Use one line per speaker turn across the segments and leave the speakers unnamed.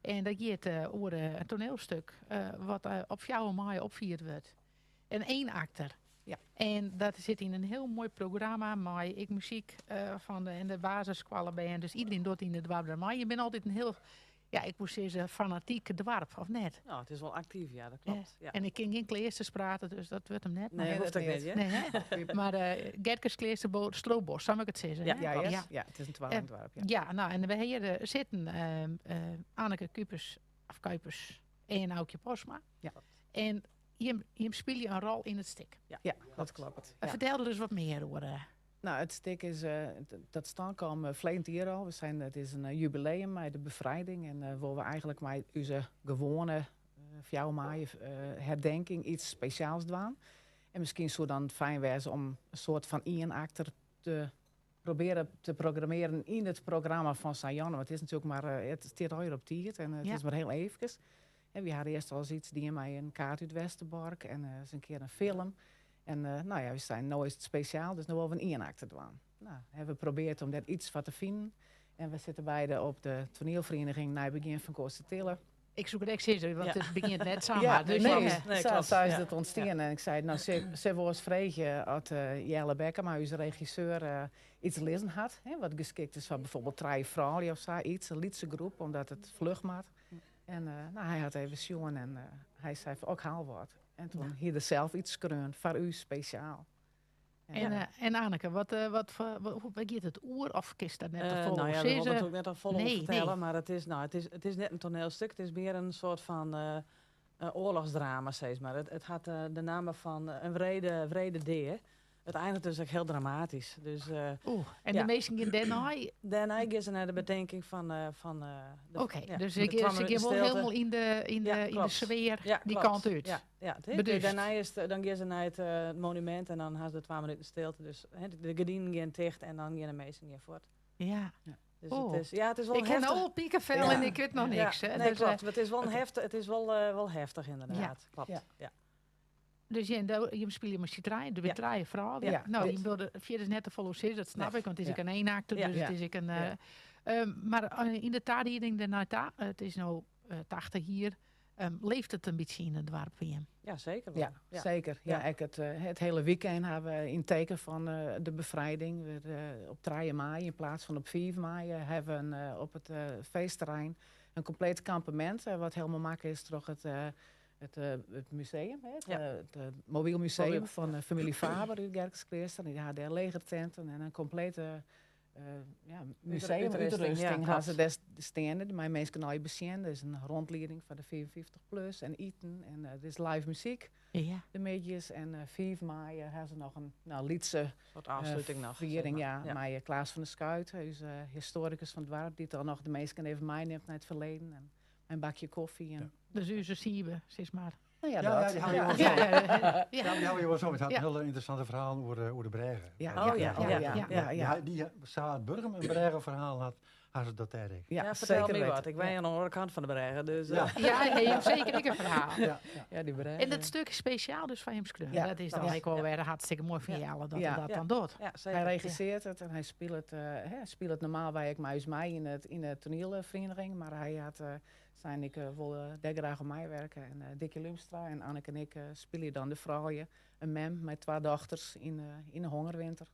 En dat giet oer in toanielstik wat op 4 maaie opfierd wurdt. In eenakter.
Ja.
En dat sit yn in hiel moai programma mei ek muzyk fan de, en de basisskoallebern. Dus iderien docht yn it doarp der mei. Je binne altyd in hiel, ja, ik woe sizze fanatyk doarp, of net?
Nou, it is wol aktyf, ja, dat kloppet. Ja.
En ik kin gjin Kleasters prate, dus dat wurdt him net.
Nee, hoecht ek net, hear.
Nee, hè? Mar Gerkeskleaster Strobos, sa moat ik it sizze.
Ja,
hè?
ja, ja. It is in twallingdoarp. Ja.
Ja, nou, en we ha hjir sitten Anneke Kupers, of Kuipers en Aukje Postma.
Ja.
En jim spylje in rol yn it stik.
Ja, dat kloppet. Ja.
Fertel der ris wat mear oer.
Nou, it stik is tot stân kaam ferleden jier al. We seinen, it is in jubileum mei de befrijding. En wolle we eigentlik mei ús gewoane 4 maaie herdenking iets spesjaals dwaan. En miskien soe dan fijn wêze om in soart fan ienakter te probearjen te programmearjen yn it programma fan Saint Jan. Want it is natuerlik mar, it stiet allegear op tiid en it is mar hiel eefkes. En we hawwe earst al ris iets dien mei in kaart út Westerbork en ris in kear in film. En nou ja, we seinen, no is it spesjaal, dus no wolle we in ienakter dwaan. Nou, hawwe we probearre om dêr iets foar te finen. En we sitte beide op de toanielferiening Nij Begjin fan Koatstertille.
Ik soe it ek sizze, want it begjint net samar.
Ja,
dus
nee,
nee, kloppet.
Sa is it ûntstien. En ik sei, no, sille we ris freegje oft Jelle Bekkema, ús regisseur, iets lizzen hat. Hè, wat geskikt is foar byfoarbyld trije froulju of sa, iets, in lytse groep, omdat it fluch moat. En nou, hy hat even sjoen en hy sei fan, oh, ik haal wat. En toen hie er sels iets skreaun foar ús spesjaal.
En, en Anneke, wat, hoe giet it oer? Of kinst dat net te folle
Nou ja, we wolle
sizze?
natuerlik net al folle
Nee,
fertelle,
nee.
mar it is, nou, it is net in toanielstik, it is mear in soart fan oarlochsdrama, sis mar. It hat de namme fan in wrede dea. It einiget dus ek hiel dramatysk. Dus,
Oeh, en
ja.
de minsken gean dêrnei?
Dêrnei gean se nei de betinking fan de,
Oké,
ja,
dus
de twa
se
minuten
gean wol
stilte.
hielendal
Ja,
yn de
kloppet.
sfear
Ja,
dy
kloppet.
kant út.
Ja, ja, het,
Bedoest.
dêrnei is it, dan gean se nei it monumint en dan ha se de 2 minuten stilte. Dus hè, de gerdinen gean ticht en dan gean de minsken gean fuort.
Ja.
Ja.
Dus
Oh.
it is, ja, it is wol
Ik ken
heftich.
al pikefel
Ja.
en ik wit noch
Ja.
niks. Hè.
Nee,
Dus,
klopt. Maar it is wol in heftich, it is wol heftich inderdaad.
Ja.
Kloppet.
Ja.
Ja.
Dus jim spylje mei syn trijen, der binne trije froulju.
Ja.
Nou, jim wilde fierders net te folle oer sizze, dat snap
Nee.
ik, want it is
Ja.
ek in eenakter,
Ja.
dus it
Ja.
is ek in,
Ja.
mar yn de tarieding dêrnei ta, it is no 80 jier, leeft it in bytsje yn it doarp by jim?
Ja, seker wol.
Ja,
Ja.
seker. Ja,
Ja.
ek it hiele weekend hawwe we yn teken fan de befrijding. We op 3 maaie yn plaats fan op 5 maaie hawwe we op it feestterrein in kompleet kampemint, wat hielendal makke is troch it museum, hè,
Ja.
it mobyl museum
Mobyl,
fan
ja.
de famylje Faber út Gerkeskleaster. Dy ha dêr legertenten en in komplete ja, museum
Útrusting, ja,
útrusting ha se
kloppet.
dêr stean. Mei minsken allegear besjen. Der is in rûnlieding foar de 55 plus en iten en der is live muzyk.
Ja.
De middeis en 5 maaie ha se noch in, nou, lytse
Soart ôfsluting noch, sis
fiering,
mar.
ja,
Ja.
mei Klaas van der Schuit, ús histoarikus fan it doarp, dy't dan noch de minsken even meinimt nei it ferleden en in bakje kofje. En
Ja.
Dus ús Siebe, sis mar.
Nou ja,
Ja, ja,
dat.
die hawwe jo
Ja.
wol
Ja,
zo.
ja, ja, ja.
Ja, die hawwe jo wol zo. It hat
Ja.
in hiele ynteressante ferhaal oer de brêge.
Ja.
Oh, ja,
Ja,
ja,
ja,
ja.
ja, ja.
Die, sa it Burgum in brêgeferhaal hat, ha se dat dêr ek.
Ja,
Ja, fertel
seker
my
witten.
wat. Ik wen
Ja.
oan de oare kant fan de brêge, dus,
Ja.
Ja, hy hat seker ek in ferhaal.
Ja, ja.
Ja, dy brêge.
En dat stik is spesjaal dus fan jim skreaun.
Ja.
Dat is dan
Ja.
ek wol wer hartstikke moai fan
Ja.
Jelle dat
Ja.
er dat
Ja.
dan docht.
Ja, seker.
Hy regissearret it en hy spilet, hè, spilet normaalwei ek mei ús mei yn de toanielferiening, mar hy hat sein, ik wol dêr graach oan meiwurke. En Dikje Lumstra en Anneke en ik spylje dan de froulju, in mem mei 2 dochters yn de hongerwinter.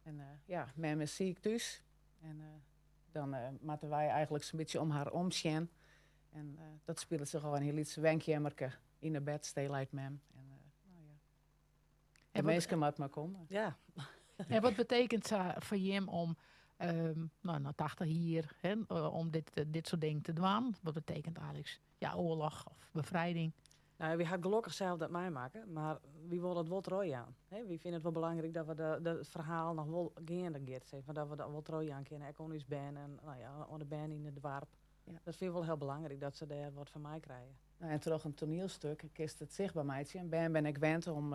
En ja, mem is siik thús en dan moatte wy eigentlik sa'n bytsje om har omsjen. En dat spilet sich ôf yn in lyts wenkeammerke yn de bedstee leit mem. En nou ja.
En
De
wat
minsken moatte mar komme.
Ja.
En wat betekent sa foar jim om, nou, nei 80 jier, hè, om dit soart dingen te dwaan? Wat betekent eigentlik, ja, oarloch of befrijding?
Nou, wy ha gelokkich sels dat meimakke, mar wy wolle it wol trochjaan. Hè, wy fine it wol belangryk dat we it ferhaal noch wol geande giet, sis mar, dat we dat wol trochjaan kinne, ek oan ús bern en, nou ja, oan de bern yn it doarp.
Ja.
Dat fyn ik wol hiel belangryk, dat se dêr wat fan meikrije.
Nou, en troch in toanielstik kinst it sichtber meitsjen. En bern binne ek wend om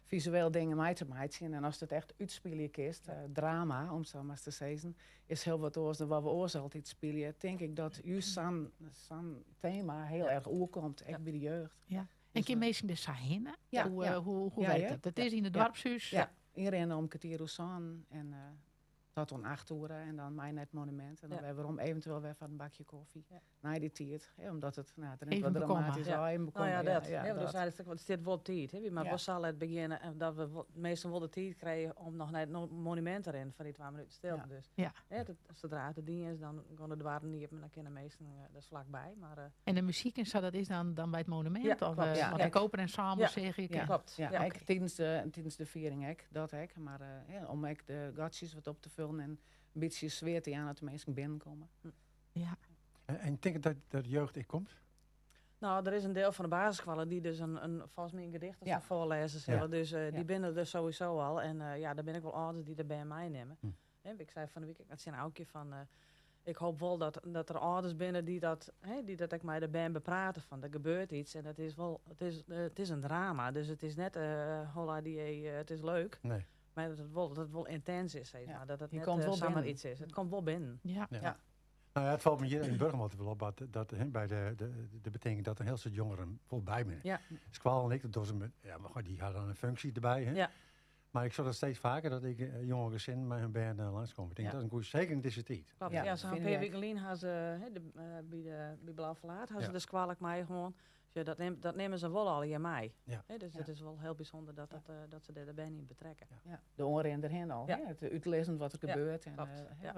fisueel dingen mei te meitsjen. En ast it echt útspylje kinst, drama, om sa mar te sizzen, is hiel wat oars dan wat we oars altyd spylje. Tink ik dat júst sa'n tema hiel
Ja.
erch oerkomt, ek
Ja.
by de jeugd.
Ja. En
Dus,
kin minsken der sa hinne?
Ja,
Hoe
ja.
hoe
Ja,
werkt
ja.
dat? Dat is yn it
Ja.
doarpshús?
Ja, ynrinne om kertier oer sânen en Tot oan 8 oere en dan mei nei it monumint. En dan wer werom, eventueel wer foar in bakje kofje. Nei dy tiid, hè, omdat it, nou, it rint
Even
wat
bekomme.
dramatysk ôf, even
Nou
bekomme.
ja, dat.
Ja,
Ja, dus
dat.
eigenlijk, want het zit wel op tijd. Hè. We moeten wel zo laat beginnen en dat we meestal wel de tijd krijgen om nog naar het monument te rennen van die 2 minuten stilte. Dus, hè, dat, zodra het ding is, dan gaan de dwaren niet op en dan kunnen de meesten, dat is vlakbij. Maar,
En de muziek en zo, dat is dan bij het monument?
Ja,
of,
klopt.
Ja.
Want de koper ensemble, zeg ik.
Ja.
Klopt.
Ja,
Ja.
ik, tijdens de viering, ik, dat ik. Maar ja, om ik de gatjes wat op te vullen en een beetje sfeer te aan dat de mensen binnenkomen.
En ik denk dat de jeugd ik komt?
Nou, er is een deel van de basisscholen die dus een vast mijn gedicht of zo voorlezen zullen. Dus die binnen er sowieso al. En ja, daar ben ik wel ouders die er bij mij nemen. Hè, ik zei van de week, ik had een oudje van, ik hoop wel dat er ouders binnen die dat, hè, die dat ik mij erbij bepraten van, er gebeurt iets en dat is wel, het is een drama. Dus het is net holla die het is leuk. Maar dat het wel intens is, zeg maar. Dat het
Je
net,
komt wel
zomaar
binnen.
iets is. Het komt wel binnen.
Nou ja, het valt me hier in Burgum altijd wel op dat, hè, bij de betekening dat een heel soort jongeren vol bij me. Squal en ik, dat doen ze met, ja, maar goed, die hadden dan een functie erbij. Hè. Maar ik zag dat steeds vaker, dat ik jonge gezinnen met hun band langskomen. Ik denk, dat is een goeie, zeker in deze tijd.
Klopt.
Ja,
Ja, ze
vind
hebben
ik
per week alleen hebben ze, hè, de bij de, bij Blauw Verlaat, hebben ze de squalk mij gewoon. Dus ja, dat nemen ze wel al in mei. Hè, dus dat is wel heel bijzonder dat ze daar bijna in betrekken.
Ja, de oren en erheen al. Hè? Het uitlezen wat er gebeurt en, hè,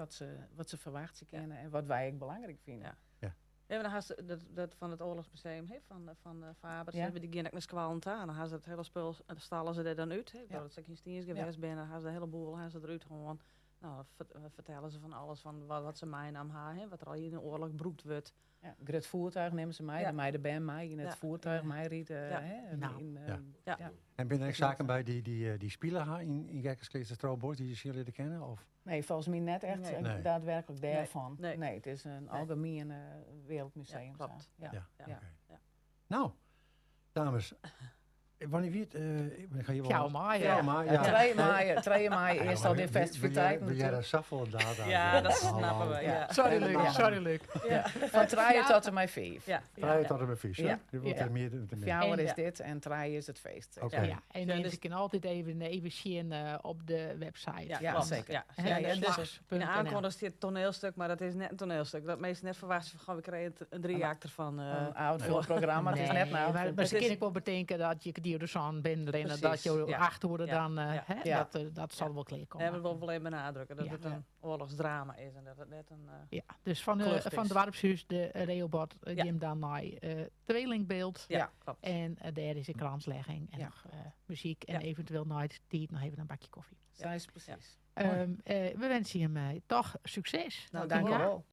wat ze verwachten kennen en wat wij ook belangrijk vinden.
Ja, maar dan hadden ze dat van het Oorlogsmuseum, hè, van Faber, ze hebben die gingen ook naar Squalenta. En dan hadden ze het hele spul, en dan stallen ze er dan uit. Hè. Ik dacht dat ze geen stiers geweest zijn, dan hadden ze de hele boel, hadden ze eruit gewoon. Nou, dan vertellen ze van alles, van wat ze mij aan haar, hè, wat er al in de oorlog broekt wordt.
Ja, het voertuig nemen ze mij, de meiden bij mij in het voertuig, mij rieden, hè, en in, ja.
En binnen er zaken bij die spelen haar in Gekkerskleed Stroopboys die je leren kennen? Of?
Nee, volgens mij net echt, daadwerkelijk daarvan. Nee, het is een algemeen wereldmuseum.
Ja, klopt.
Zo. Ja.
Nou, dames, wanneer wie het, ik ga hier wel
Fjouw mei,
Fjouw
ja.
mei,
Ja,
ja.
2 mei, 2 mei
Ja,
eerst
maar
al die festiviteiten
wie jij
natuurlijk.
dat shuffle daar,
Ja,
ja.
dat snappen we, ja.
Sorry, Luc.
Ja.
Sorry, Luc.
Ja.
Van 3 tot en met 5.
Ja.
3
Ja.
tot en met 5, hè?
Ja.
Je wilt er meer, er meer.
Fjouwer
En
is
ja.
dit en 3 is het feest.
Oké.
Ja, en
Ja,
mensen
dus
kunnen altijd even zien op de website.
Ja,
Ja,
klopt.
zeker.
Ja.
Hè,
Ja,
de
ja, dus
slags
in de
punt N L.
aankondiging staat het toneelstuk, maar dat is net een toneelstuk. Dat meesten net verwachten van, goh, we krijgen een drieacter van,
Een oud voorprogramma, het is net
Nee,
nou.
maar
Het
ze
is
kunnen ook wel bedenken dat je die dus aan bent rennen, dat
Precies,
je
ja.
8 uur dan, hè, dat zal wel klaar komen.
Ja, we willen wel even benadrukken dat het een oorlogsdrama is en dat het net een,
Ja, dus
klucht
van
is.
Dwarpshuis, de Rehoboth, die hem dan naar Tweelingbeeld.
Ja, klopt.
En daar is een kranslegging en nog muziek en eventueel na het tijd nog even een bakje koffie.
Zij is precies.
We wensen hem toch succes.
Nou, dank u wel.